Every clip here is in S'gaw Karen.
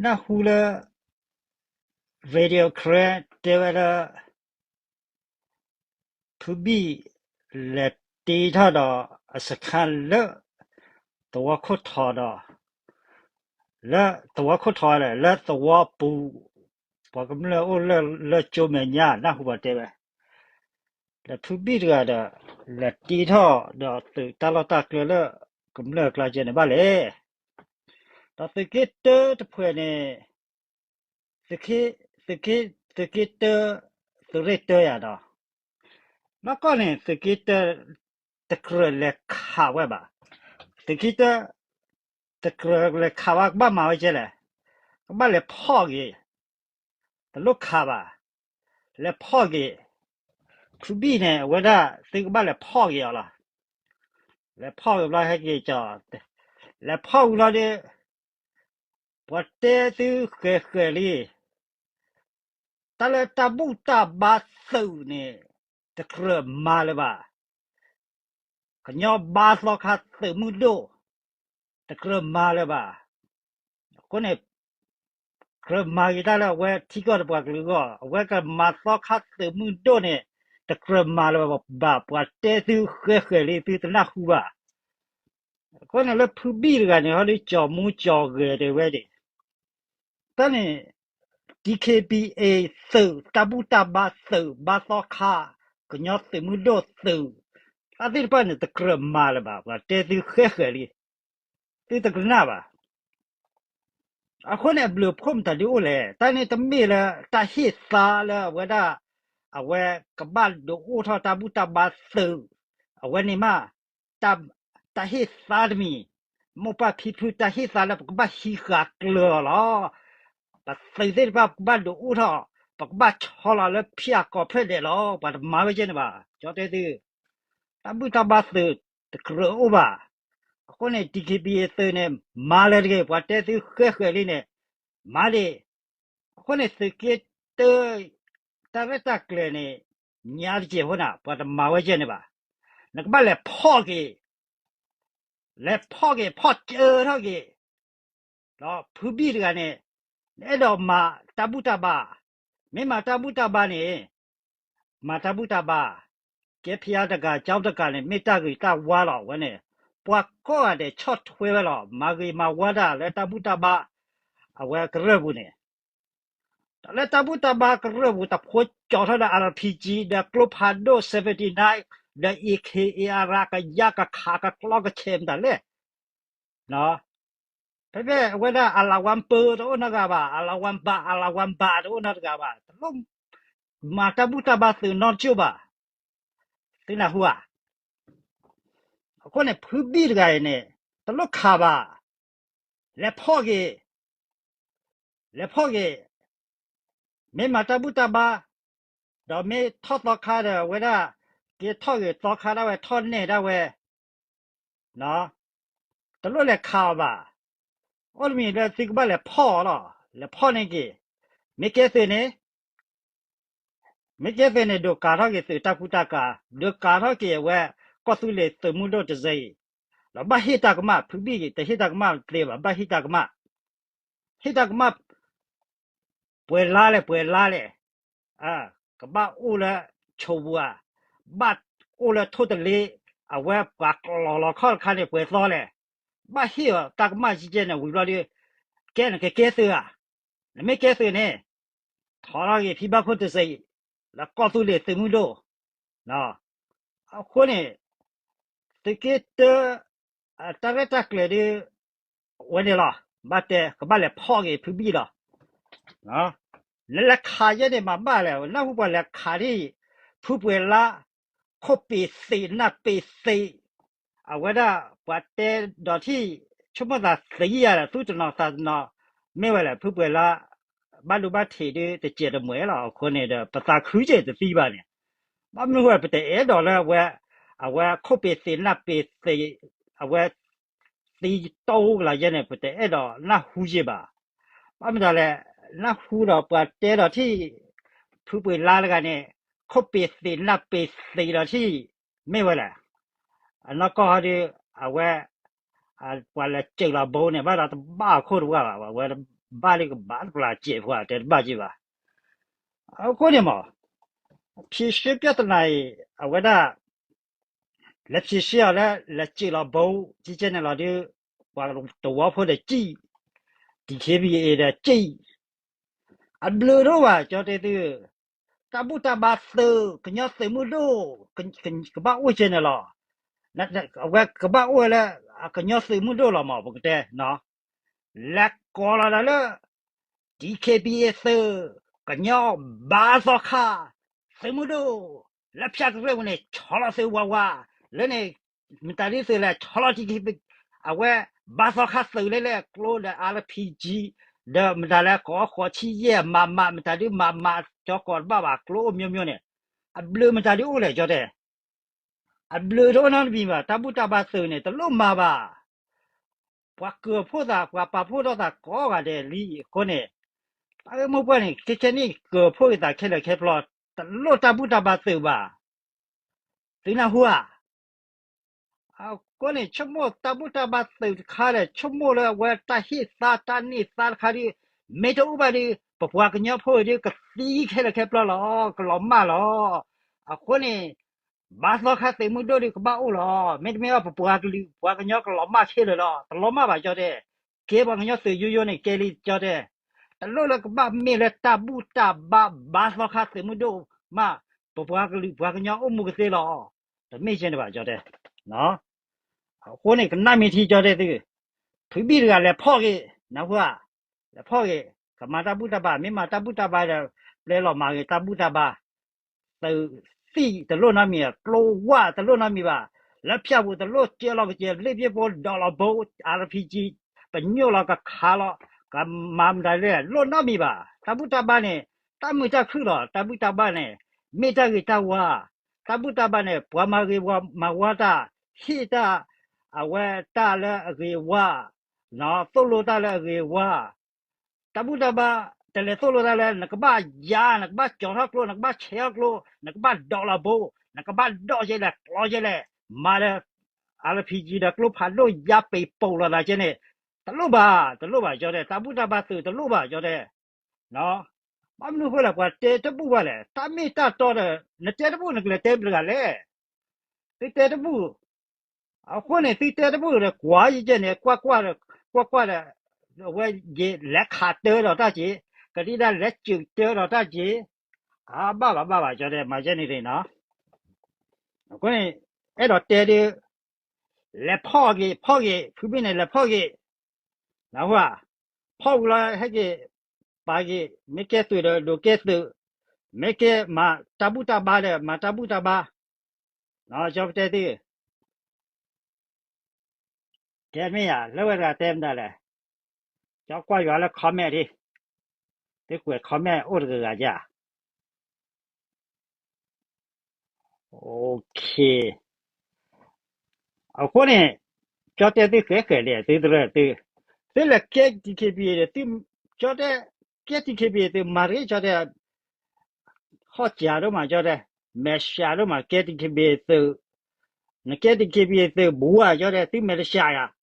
နၢ်ဟူလၢ Radio Karen တဲဝဲလၢ ဖုဘံၣ် လဲၤတ့ထီၣ်ဒီးအစခါလၢ သဝီခိၣ်ထီဒီး လၢသဝီခိၣ်ထီလဲၣ် လၢသဝီပူၤ ပှၤကမျၢၢ်အိၣ်လၢ လၢကၠိမဲာ်ညါ နၢ်ဟူပှၤတဲဝဲ ဒီးဖုဘံၣ်တဂၤဒီး လဲၤတ့ထီၣ်ဒီးသုးတၢ်လီၢ်တၢ်ကျဲလၢ ကမျၢၢ်အကျါကဲန့ၣ်ဘၣ်လဲၣ်. ဒီးသုးက့တၢတဖုန့ၣ် သုးက့ သုးက့တၢ သုးရ့ၣ်တၢယၤဒီး နီၢ်ကီၢ်န့ၣ် သုးက့တၢ တကြၢးလဲၤခးဝဲဘၣ်. သုးက့တၢ တကြၢးလဲၤခးဝဲ ကဘၣ်မၤဝဲကဲလဲၣ်. ကဘၣ်လဲၤဖီၣ်က့ၤ တလိၣ်ခးဘၣ်. လဲၤဖီၣ်က့ၤ ဖုဘံၣ်န့ၣ် အဝဲဒၣ်သုကဘၣ်လဲၤဖီၣ်က့ၤအီၤလီၤ. လဲၤဖီၣ်က့ၤဘျီဟဲက့ၤကီၤ လဲၤဖီၣ်ဝံၤလီၤဒီး ပှၤတဲသုဃဲၤဃဲၤလံ တၢ်လၢတၢ်ဘူၣ်တၢ်ဘါသုးန့ၣ် တကြၢးမၤလၢၤဘၣ်. ကညီဘါသီခါသုးမုၢ်ဒိၣ် တကြၢးမၤလၢၤဘၣ်. အဃိန့ၣ် ကြၢးမၤက့ၤတၢ်လၢအဝဲထံကီၢ်ဒီးပှၤကလုာ်အဂီၢ် အဝဲကမၤသီခါသုးမုၢ်ဒိၣ်န့ၣ် တကြၢးမၤလၢၤဘၣ်. ပှၤတဲသုဃဲၤဃဲၤလံ သုတနၢ်ဟူဘၣ်. အဃိန့ၣ်လၢဖုဘံၣ်တဂၤန့ၣ် ဟီဒုးကၠီၤမူကၠီၤဂဲၤတဲဝဲဒၣ် တၢ်န့ၣ် DKBA သုး တၢ်ဘူၣ်တၢ်ဘါသုး ဘါသီခါ ကညီသုးမုၢ်ဒိၣ်သုး တၢ်သ့ၣ်တဖၣ်န့ၣ် တကြၢးမၤလၢၤဘၣ်. ပှၤတဲသုဃဲၤဃဲၤလံ သုတကနၣ်ဘၣ်. အဃိန့ၣ် အဘျုးအဖှိၣ်မတၤဒုးအိၣ်လဲၣ်. တၢ်န့ၣ်တမ့ၢ်လၢတၢ်ဟ့ၣ်သါလၢအဝဲဒၣ် အဝဲကဘၣ်ဒုးအိၣ်ထီၣ်တၢ်ဘူၣ်တၢ်ဘါသုး အဝဲန့ၣ်မး တၢ်ဟ့ၣ်သါတမံၤ မိၢ်ပၢ်ဖံဖု တၢ်ဟ့ၣ်သါလၢပကဘၣ်ဟံးဃာ်ကျၢၤအီၤလီၤ. ပသုးသ့ၣ်တဖၣ်ပကဘၣ်ဒုးအိၣ်ထီၣ် ပကဘၣ်ဆီလီၤလၢဖံးအကိာ်ဖျဲၣ်ဒဲးလီၤ. ပှၤတမၤဝဲကဲန့ၣ်ဘၣ်. ကၠီတဲသု တၢ်ဘူၣ်တၢ်ဘါသုးတကြၢးအိၣ်ဘၣ်. အဃိန့ၣ် DKBA သုးန့ၣ် မၤလၢၤတဂ့ၤ. ပှၤတဲသုဃဲၤဃဲၤလံန့ၣ် မၤဒံး. အဃိန့ၣ် သုးက့တၢ တၢ်ရဲၣ်တၢ်ကျဲၤန့ၣ် ညါတကဲးဖိန့ၣ် ပှၤတမၤဝဲကဲန့ၣ်ဘၣ်. နကဘၣ်လဲၤဖီၣ်က့ၤ လဲၤဖီၣ်က့ၤ ဖီၣ်ကၢထီၣ်က့ၤ ဒီးဖုဘံၣ်တဂၤန့ၣ် နအဲၣ်ဒိးမၤတၢ်ဘူၣ်တၢ်ဘါ, မ့ၢ်မၤတၢ်ဘူၣ်တၢ်ဘါန့ၣ် မၤတၢ်ဘူၣ်တၢ်ဘါ, ကဲဖံးအါတကး ကၠီတကးန့ၣ် မ့ၢ်တၢ်ဂ့ၤတၢ်ဝါလီၤ. အဝဲန့ၣ် ပှၤကိးဂၤဒဲးဆီၣ်ထွဲဝဲလီၤ. မၤဂ့ၤမၤဝါတၢ်လၢတၢ်ဘူၣ်တၢ်ဘါ အဝဲကရၢၢ်ပူၤန့ၣ် ဒီးလၢတၢ်ဘူၣ်တၢ်ဘါကရၢၢ်ပူၤ တဖိကၠီၤထီၣ်လၢ RPG ဒီးကျိဖးဒိၣ် seventy nine ဒီး AK အရ ကယါကခးကကျီကဆဲးမတၤလဲၣ်. ဖဲဖဲအဝဲဒၣ် အလၤဝါပၢ တအိၣ်နီတဂၤဘၣ်, အလၤဝါဘၣ် အလၤဝါဘၣ် တအိၣ်နီတဂၤဘၣ်, တလိၣ်မၤတၢ်ဘူၣ်တၢ်ဘါသုးနီတကၠိၢ်ဘၣ်. သုနၢ်ဟူဧါ. အဃိန့ၣ် ဖုဘံၣ်တဂၤအံၤန့ၣ် တလိၣ်ခးဘၣ်, လဲၤဖီၣ်က့ၤ လဲၤဖီၣ်က့ၤ, မ့ၢ်မၤတၢ်ဘူၣ်တၢ်ဘါ, ဒီးမ့ၢ်ထီၣ်သီခါဒီး အဝဲဒၣ် က့ၤထီၣ်ဂ့ၤသီခါဒၣ်ဝဲ ထီၣ်နဲၣ်ဒၣ်ဝဲ, တလိၣ်လဲၤခးအီၤဘၣ်. အိၣ်တမံၤလၢသုကဘၣ်လဲၤဖီၣ်အီၤလီၤ, လဲၤဖီၣ်န့ၢ်က့ၤ, မ့ၢ်ကဲသုးန့ၣ် မ့ၢ်ကဲသုးန့ၣ် ဒုးကၤထီၣ်က့ၤသုးတၢ်ကူတၢ်ကၤ, ဒုးကၤထီၣ်က့ၤအဝဲ ကီၢ်သူလ့ၤသုးမုၢ်ဒိၣ်တစ့အံၤ, ဒီးဘၣ်ဟ့ၣ်တၢ်ကမၣ်, ဖုဘံၣ်တဟ့ၣ်တၢ်ကမၣ်သ့ဘၣ်, ဘၣ်ဟ့ၣ်တၢ်ကမၣ်, ဟ့ၣ်တၢ်ကမၣ်, ပှဲၤလါလဲၣ် ပှဲၤလါလဲၣ်, ကဘၣ်အိၣ်လၢဆိပူၤဧါ, ဘၣ်အိၣ်လၢထိၣ်တလ့, အဝဲပှၤကျီၤလီၤခီၣ်တခါန့ၣ် ပှဲၤသီလဲၣ်, ဘၣ်ဟ့ၣ်အီၤတၢ်ကမၣ်ကဲကဲန့ၣ် ဝံၤဘျီဒီး ကဲနကကဲသုးဧါ, နမ့ၢ်ကဲသုးန့ၣ် ထီထီၣ်က့ၤဖံဘၣ်ခိၣ်တစ့အံၤ, လၢကီၢ်သူလ့ၤသုးမုၢ်ဒိၣ်, အဃိန့ၣ် သုးက့တၢ တၢ်ရဲၣ်တၢ်ကျဲၤဒ် ဝဲန့ၣ်လီၤ, ဘၣ်တဲ ကဘၣ်လဲၤဖီၣ်က့ၤဖုဘံၣ်လီၤ. နလဲၤခးယဲန့ၣ်မၤဘၣ်လဲၣ်, နၢ်ဟူပှၤလဲၤခးဒ်အံၤ, ဖုပှဲၤလါ, ခိၣ်ပ့ၤသ့းနၢ်ပ့ၤသ့း, အဝဲဒၣ်ပှၤတဲဒီးထံၣ် ဆိကမိၣ်သးသ့ယၤဒီး သူၣ်တနီၤသးတနီၤ, မ့ၢ်ဝဲလဲၣ် ဖုပှဲၤလါ, ဘၣ်ဒိဘၣ်ထံးဒ်တစဲးတမှဲၤလီၤ. အဃိန့ၣ်ဒီး ပသးခုက့ၤတသံဘၣ်န့ၣ်, ဘၣ်မနုၤဃိ ပတအဲၣ်ဒိးလၢအဝဲ, အဝဲခိၣ်ပ့ၤသ့းနၢ်ပ့ၤသ့း, အဝဲ သံတိၢ်ကလၤယဲန့ၣ် ပတအဲၣ်ဒိးနၢ်ဟူယဲဘၣ်. ဘၣ်မတၤလဲၣ်, နၢ်ဟူဒီးပှၤတဲဒီးထံၣ် ဖုပှ့ၤလါတဂၤန့ၣ် ခိၣ်ပ့ၤသ့းနၢ်ပ့ၤသ့းဒီးထံၣ် မ့ၢ်ဝဲလဲၣ်. အနီၢ်ကီၢ်ဟီဒီး အဝဲ ပှၤလဲၤစၢၤလီၤဘိန့ၣ် ဘၣ်ဒီးတဘၣ်အခိၣ်တဝၢ်ဘၣ်, အဝဲ ဘၣ်လၢကဘၣ်တပျၢ်စဲးဖိဧါ တဲတဘၣ်က့ၤဘၣ်. အဃိန့ၣ်မ့ၢ် ဖြေရှင်းပြဿနာအံၤ အဝဲဒၣ် လဲၤဖြေရှင်းအီၤလၢ လဲၤစံၣ်လီၤဘိ ကကဲန့ၣ်လီၤဒီး ပှၤတဝီဖိဒီးစံၣ်, DKBA ဒီးစံၣ်, အဘျုးတအိၣ်ဘၣ် ကၠီတဲသု, တၢ်ဘူၣ်တၢ်ဘါသုး ကညီသုးမုၢ်ဒိၣ် ကဘၣ်အိၣ်ကဲန့ၣ်လီၤ. အဝဲကဘၣ်အိၣ်ဝဲလၢ ကညီသုးမုၢ်ဒိၣ်လီၤမး ပကတဲ လဲၤကိးလီၤဒီးလၢ DKBA သုး ကညီဘါသီခါ သုးမုၢ်ဒိၣ် လၢဖၠၣ်ကရၢၣ်ပူၤန့ၣ် ဆီလီၤသုးဝးဝး, လၢန့ၣ် မတၤဒ်သုးလဲၣ် ဆီလီၤ DKBA အဝဲ ဘါသီခါသုးလဲၣ်လဲၣ် ကျိဒီး RPG ဒီးမတၤလဲၣ် ကိးဃိးဆံယဲၢ် မးမး မတၤဒ်မးမး ကၠီကိးတဘၣ်ဘၣ် ကျိအိၣ်မျိုးမျိုးန့ၣ် အဘျုးမတၤဒ်အိၣ်လဲၣ် ကၠီတဲ အဘျုးတအိၣ်နီတမံၤဘၣ် တၢ်ဘူၣ်တၢ်ဘါသုးန့ၣ် တလိၣ်မၤဘၣ်. ပှၤကၢၢ်ဖှိၣ်သး ပှၤပာ်ဖှိၣ်ထီၣ်သးကိးဂၤဒဲးလံအဃိန့ၣ်, တၢ်ဂ့ၢ်မိၢ်ပှၢ်န့ၣ် ခဲခဲနံၣ် ကၢၢ်ဖှိၣ်က့ၤသးခဲလၢာ်ခဲဆ့ တလိၣ်တၢ်ဘူၣ်တၢ်ဘါသုးဘၣ်. သုနၢ်ဟူဧါ. အဃိန့ၣ် ဆိကမိၣ်တၢ်ဘူၣ်တၢ်ဘါသုးတခါဒီး ဆိကမိၣ်လၢအဝဲတၢ်ဟ့ၣ်သါတၢ်န့ၢ်သါတခါဒီး မ့ၢ်တအိၣ်ဘၣ်ဒီး ပပှၤကညီဖိအံၤဒီး ကသံခဲလၢာ်ခဲဆ့လီၤ ကလီၤမၢ်လီၤ. အဃိန့ၣ် ဘါသီခါသုးမုၢ်ဒိၣ်ဒီးကဘၣ်အိၣ်လီၤ. မ့တမ့ၢ်ဘၣ် ပပှၤကလုာ် ပှၤကညီကလီၤမၢ်ခဲလၢာ်လီၤ. တလီၤမၢ်ဘၣ် ကၠီတဲ. ကဲပှၤကညီသုးယိယိန့ၣ် ကဲလံ ကၠီတဲ. တလိၣ်လၢကဘၣ်မ့ၢ်လၢတၢ်ဘူၣ်တၢ်ဘါ ဘါသီခါသုးမုၢ်ဒိၣ်မး ပပှၤကလုာ်ပှၤကညီအိၣ်မူကသ့လီၤ. တမ့ၢ်ကဲန့ၣ်ဘၣ် ကၠီတဲ. အဃိန့ၣ် ကနၣ်မ့ၢ်ထံ ကၠီတဲသု, ဖုဘံၣ်တဂၤလဲၤဖီၣ်က့ၤ နၢ်ဟူဧါ. လဲၤဖီၣ်က့ၤ ကမၤတၢ်ဘူၣ်တၢ်ဘါ မ့ၢ်မၤတၢ်ဘူၣ်တၢ်ဘါဒီး ပျဲလီၤမၤက့ၤတၢ်ဘူၣ်တၢ်ဘါ သုးသံၣ်တလိၣ်နီတမံၤ, ကျိဝၣ်တလိၣ်နီတမံၤဘၣ်. လၢဖၠၣ်ပူၤတလိၣ်ကၢလီၤကစဲး လ့ၣ်ပျ့ၣ်ဖိဒီးလီၤဘိ RPG ပညိၣ်လီၤကခးလီၤ ကမၤမတၤလဲၣ် လိၣ်နီတမံၤဘၣ်. တၢ်ဘူၣ်တၢ်ဘါန့ၣ် တၢ်မုာ်တၢ်ခုၣ်လီၤ. တၢ်ဘူၣ်တၢ်ဘါန့ၣ် မ့ၢ်တၢ်ဂ့ၤတၢ်ဝါ. တၢ်ဘူၣ်တၢ်ဘါန့ၣ် ပှၤမၤဂ့ၤပှၤမၤဝါတၢ် ဟ့ၣ်တၢ် အဝဲတၢ်လၢအဂ့ၤအဝါ, သိၣ်လိတၢ်လၢအဂ့ၤအဝါ တၢ်ဘူၣ်တၢ်ဘါ တလဲၤသိၣ်လိတၢ်လၢ နကဘၣ်ယါ နကဘၣ်ကၠီထီၣ်ကျိ နကဘၣ်ဆဲးထီၣ်ကျိ နကဘၣ်ဒီးလီၤဘိ နကဘၣ်ဒီးကဲလဲၣ် ကျီကဲလဲၣ် မၤဒီး RPG ဒီးကျိဖးဒိၣ်ယါပံာ်ပိာ်လိာ်သးကဲန့ၣ် တလိၣ်ဘၣ် တလိၣ်ဘၣ် ကၠီတဲ. တၢ်ဘူၣ်တၢ်ဘါသုးတလိၣ်ဘၣ် ကၠီတဲ. ဘၣ်မနုၤအဃိလဲၣ် ပှၤတဲတဘူၣ်ဘၣ်လဲၣ်. တၢ်မ့ၢ်တၢ်တီဒီး နတဲတဘူၣ် နကလဲၤတဲပှၤတဂၤလဲၣ်. သုတဲတဘူၣ် အဃိန့ၣ် သုတဲတဘူၣ်ဒီး ကွၢ်ယကဲန့ၣ် ကွၢ်ကွၢ်ဒီး ကွၢ်ကွၢ်ဒီး အဝဲယလဲၤခးတၢဒီးတၢ်က့ၤ ကဒံဒါလဲၤစၢၢ်တၢဒီးတၢ်က့ၤ အဘၣ်ဘၣ် ဘၣ်ဘၣ် ကၠီတဲ မၤကဲန့ၣ်တနီၤ. အဃိန့ၣ် အဲၣ်ဒိးတဲဒီး လဲၤဖီၣ်က့ၤ ဖီၣ်က့ၤ ဖုဘံၣ်န့ၣ် လဲၤဖီၣ်က့ၤ နၢ်ဟူဧါ. ဖီၣ်ဝံၤလီၤ ဟဲက့ၤ ပာ်က့ၤ မ့ၢ်ကဲသုးဒီး ဒိးကဲသုး, မ့ၢ်ကဲမၤတၢ်ဘူၣ်တၢ်ဘါဒီး မၤတၢ်ဘူၣ်တၢ်ဘါ, ကၠီကတဲသု, ကဲမ့ၢ်ယၤ လၢဝဲတဂၤတဲမတၤလဲၣ်, ကၠီကွၢ်ယွၤလၢ comment ဒံး, သုကွဲး comment အိၣ်တဂၤဂၤဧါ. OK, အဃိန့ၣ် ကၠီတဲသုဃဲဃဲလဲၣ် သုတရၢသု, သုလဲၤကဲ DKBA ဒီး သု ကၠီတဲ ကဲ DKBA သုမၤတဂ့ၤ ကၠီတဲ, ဟီၣ်စှၤဒိၣ်မး ကၠီတဲ, မဲာ်ဆှးဒိၣ်မး ကဲ DKBA သု, နကဲ DKBA သု ဘူးဧါ ကၠီတဲ သုမဲာ်တဆှးယၤ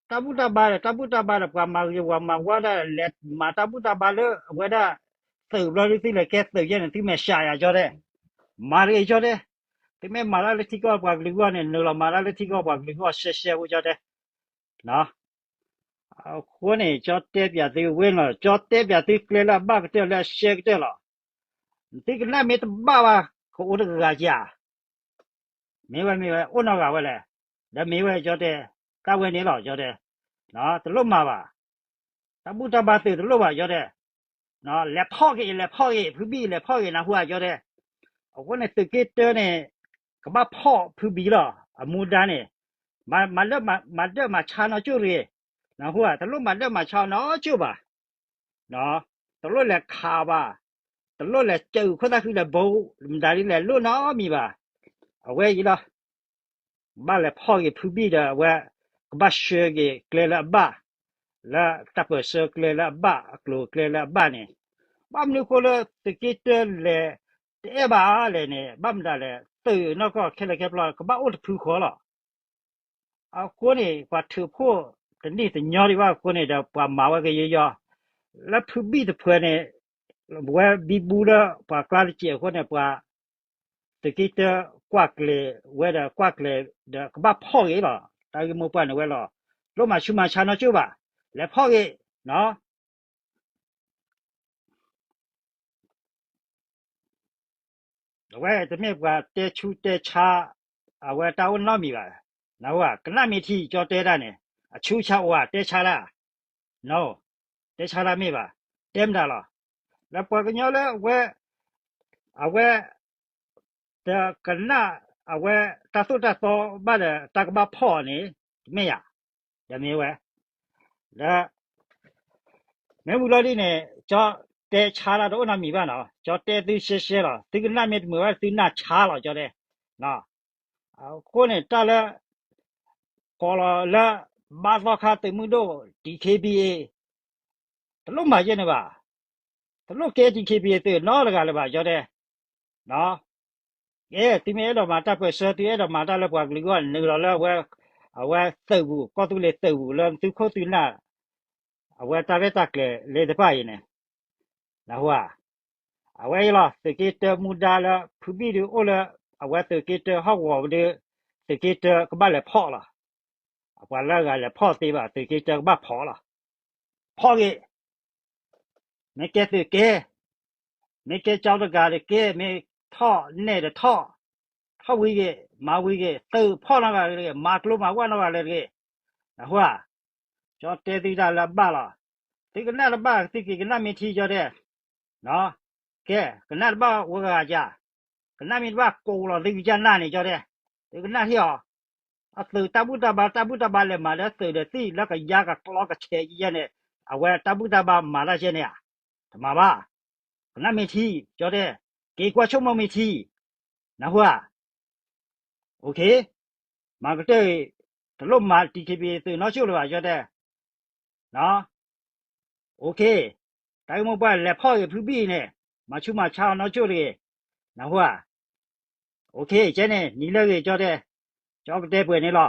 တၢ်ဘူၣ်တၢ်ဘါဒီး တၢ်ဘူၣ်တၢ်ဘါဒီး ပှၤမၤဂ့ၤပှၤမၤဝါတၢ် လဲၤမၤတၢ်ဘူၣ်တၢ်ဘါလၢအဝဲဒၣ် သုးဘျီဒုး သုလဲၤကဲသုးယဲၢ်န့ၣ် သုမဲာ်ဆှးယၤ ကၠီတဲ, မၤတဂ့ၤ ကၠီတဲ, သုမ့ၢ်မၤတၢ်လၢထံကီၢ်ပှၤကလုာ်အဂီၢ်န့ၣ် နုာ်လီၤမၤတၢ်လၢထံကီၢ်ပှၤကလုာ်အဂီၢ်ရှဲရှဲဖိ ကၠီတဲ အဃိန့ၣ် ကၠီတဲပၠးသုဝဲလီၤ, ကၠီတဲပၠးသုကျဲလၢအဘၣ်ကတၢၢ်လၢအရှဲကတၢၢ်လီၤ. သုကနၣ်မ့ၢ်တဘၣ်ဘၣ် ကအိၣ်တဂၤဧါ. မ့ၢ်ဝဲမ့ၢ်ဝဲ အိၣ်နီတဂၤဝဲလဲၣ်. ဒီးမ့ၢ်ဝဲ ကၠီတဲ တၢ်ဝဲန့ၣ်လီၤ ကၠီတဲ, တလိၣ်မၤဘၣ်. တၢ်ဘူၣ်တၢ်ဘါသုးတလိၣ်ဘၣ် ကၠီတဲ, လဲၤဖီၣ်က့ၤ လဲၤဖီၣ်က့ၤ ဖုဘံၣ် လဲၤဖီၣ်က့ၤ နၢ်ဟူဧါ ကၠီတဲ. အဃိန့ၣ် သုးက့တၢန့ၣ် ကဘၣ်ဖီၣ်ဖုဘံၣ်လီၤ အမူဒါန့ၣ်, မၤလၢ မၤဒၢၣ်မၤဆါနီၢ်ကၠိၣ်တဂ့ၤ, နၢ်ဟူဧါ, တလိၣ်မၤဒၢၣ်မၤဆါနီၢ်ကၠိၣ်ဘၣ် တလိၣ်လဲၤခးဘၣ်, တလိၣ်လဲၤစၢၤခိၣ်သၣ်ဃံလဲၤဘိ မတၤဒ်လဲၣ်လိၣ်နီတမံၤဘၣ်. အဝဲအံၤလီၤ, ဘၣ်လဲၤဖီၣ်က့ၤဖုဘံၣ်ဒီးအဝဲ ကဘၣ်ဆှၢက့ၤကျဲလၢအဘၣ်, လၢတၢ်ပၢၢ်ဆၢကျဲလၢအဘၣ် အကျိၤကျဲလၢအဘၣ်န့ၣ်, ဘၣ်မနုၤအဃိလၢသုးက့တၢလဲၤ တအဲၣ်ဘၣ်လဲၣ်န့ၣ် ဘၣ်မတၤလဲၣ် သုးနီၢ်ကီၢ်ခဲလၢာ်ခဲဆ့ ကဘၣ်အိၣ်တဖုဃီလီၤ. အဃိန့ၣ် ပှၤထုးဖှိၣ် တနံၣ်တညီဒံးဘၣ်အဃိန့ၣ်ဒီး ပှၤမၤဝဲကယီယီ, လၢဖုဘံၣ်တဖုန့ၣ် ဝဲဘံဘူလၢပှၤကျါတစဲးအဃိန့ၣ် ပှၤသုးက့တၢကွၢ်ကျဲၤဝဲဒီးကွၢ်ကျဲၤဒီးကဘၣ်ဖီၣ်ဂ့ၤလီၤ. တၢ်ဂ့ၢ်မိၢ်ပှၢ်န့ၣ်ဝဲလီၤ. တလိၣ်မၤဆူးမၤဆါနီတကၠိၢ်ဘၣ်, လဲၤဖီၣ်ဂ့ၤနီၤ. အဝဲတမ့ၢ်ပှၤတဲဆူးတဲဆါ အဝဲတၢ်အိၣ်နီတမံၤဘၣ်. နၢ်ဟူဧါ, ကနၣ်မ့ၢ်ထံကၠီတဲတၢ်န့ၣ် အဆူးဆါအိၣ်ဧါ, တဲဆါတၢ်, နီၤ, တဲဆါတၢ်မ့ၢ်ဘၣ်, တဲမတၤလီၤ. လၢပှၤကညီလၢအဝဲ အဝဲ တကနၣ် အဝဲတၢ်သိၣ်တၢ်သီဘၣ်ဒီး တၢ်ကဘၣ်ဖီၣ်အီၤန့ၣ် တမ့ၢ်ယၤ, ဒီးမ့ၢ်ဝဲ ဒီး မ့ၢ်ဝံၤလီၤဒ်န့ၣ် ကၠီတဲဆါတၢ်တအိၣ်နီတမံၤဘၣ်နီၤ, ကၠီတဲသုရှဲရှဲလီၤ. သုကနၣ်မ့ၢ်တမုာ်ဘၣ် သုနၢ်ဆါလီၤ ကၠီတဲ. အဃိန့ၣ် တၢ်လၢ ကိးလီၤလၢ ဘါသီခါသုးမုၢ်ဒိၣ် DKBA တလိၣ်မၤယဲၢ်န့ၣ်ဘၣ်, တလိၣ်ကဲ DKBA သုးနီတဂၤလၢၤဘၣ် ကၠီတဲ. ကဲ သုမ့ၢ်အဲၣ်ဒိးမၤတၢ်ပၢၢ်ဆၢ သုအဲၣ်ဒိးမၤတၢ်လၢပှၤကလုာ်အဂီၢ် နုာ်လီၤလၢအဝဲ အဝဲသုးပူၤ ကီၢ်သူလ့ၤသုးပူၤလၢသုခိၣ်သုနၢ် အဝဲတၢ်ရဲၣ်တၢ်ကျဲၤလၢတဖၣ်အံၤန့ၣ် နၢ်ဟူဧါ. အဝဲအံၤလီၤ သုးက့တၢမူဒါလၢဖုဘံၣ်ဒုးအိၣ်လၢ အဝဲသုးက့တၢဟီၣ်ကဝီၤဒုး သုးက့တၢကဘၣ်လဲၤဖီၣ်လီၤ. အပှၤလၢအဂၤလဲၤဖီၣ်သ့ဘၣ် သုးက့တၢကဘၣ်ဖီၣ်လီၤ. ဖီၣ်ဂ့ၤ မ့ၢ်ကဲသုးကဲ, မ့ၢ်ကဲကၠီတဂၤတကဲ, မ့ၢ်ထီၣ်နဲၣ်တထီၣ်, ထီၣ်ဝံၤဂ့ၤ မၤဝံၤဂ့ၤ, သုးဖီၣ်နီတဂၤလၢတဂ့ၤ, မၤကျိမၤဝဲနီတဂၤလၢတဂ့ၤ, နၢ်ဟူဧါ. ကၠီတဲသုတၢ်လၢအဘၣ်လီၤ. သုကနၣ်တဘၣ် သုက့ၤကနၣ်မ့ၢ်ထံ ကၠီတဲ ကဲ ကနၣ်တဘၣ်ဝဲဂၤကၢ်, ကနၣ်မ့ၢ်တဘၣ်ကိးလီၤသုကစၢ်နၢ်န့ၣ် ကၠီတဲ, သုကနၣ်ဟ့ၣ်အီၤ, အသုးတၢ်ဘူၣ်တၢ်ဘါ တၢ်ဘူၣ်တၢ်ဘါလဲၤမၤလၢသုးဒီးသံၣ်လၢကယါကကျီကဆဲးယဲန့ၣ်, အဝဲတၢ်ဘူၣ်တၢ်ဘါမၤတၢ်ယဲန့ၣ်ဧါ, တမၤဘၣ်, ကနၣ်မ့ၢ်ထံ ကၠီတဲ, က့ၤကွၢ်ဆိကမိၣ်မ့ၢ်ထံ, နၢ်ဟူဧါ. မၤကတၢၢ်ဂ့ၤ, တလိၣ်မၤ DKBA သုးနီကၠိၣ်လၢၤဘၣ် ကၠီတဲ, အိၣ်ခ့, တၢ်ဂ့ၢ်မိၢ်ပှၢ်လဲၤဖီၣ်ဂ့ၤဖုဘံၣ်န့ၣ်, မၤဆူးမၤဆါအီၤနီကၠိၣ်တဂ့ၤ, နၢ်ဟူဧါ. အိၣ်ခ့ ကဲန့ၣ် နံၤလၢဂ့ၤ ကၠီတဲ, ကၠီကတဲပှဲၤန့ၣ်လီၤ.